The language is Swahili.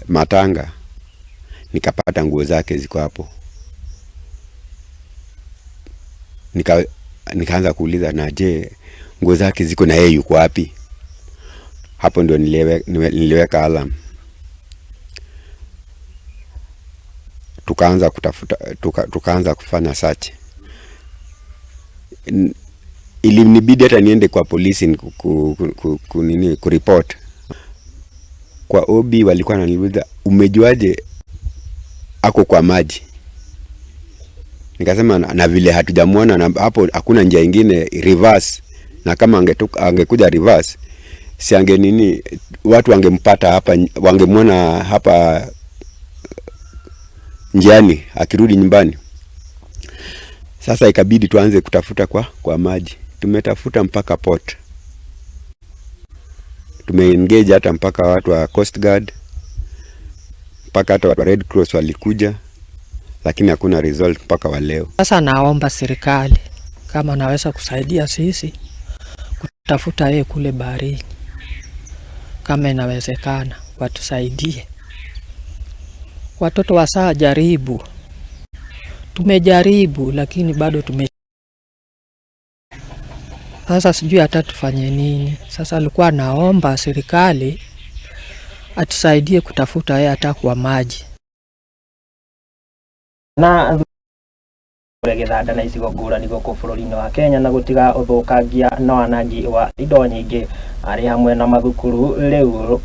Matanga, nikapata nguo zake ziko hapo. Nikaanza kuuliza, na je, nguo zake ziko na yeye yuko wapi? Hapo ndio niliweka alarm. Tukaanza kutafuta, tukaanza kufanya search. Ilinibidi hata niende kwa polisi nini kuripot. Kwa OB walikuwa wananiuliza, umejuaje ako kwa maji? Nikasema na vile hatujamuona na hapo hakuna njia ingine reverse, na kama angekuja reverse si ange nini, watu wangempata hapa, wangemwona hapa njiani akirudi nyumbani. Sasa ikabidi tuanze kutafuta kwa maji. Tumetafuta mpaka port, tumeengage hata mpaka watu wa Coast Guard, mpaka hata wa Red Cross walikuja, lakini hakuna result mpaka wa leo. Sasa naomba serikali kama naweza kusaidia sisi kutafuta yeye kule baharini, kama inawezekana watusaidie. Watoto wasaa jaribu, tumejaribu lakini bado tume sasa sijui hata tufanye nini. Sasa alikuwa naomba serikali atusaidie kutafuta yeye hata kwa maji. Na gĩthanda na icigo ngũrani gũkũ bũrũri-inĩ wa Kenya na gũtiga ũthũkangia na wanangi wa indo nyingĩ arĩ hamwe na mathukuru rĩu.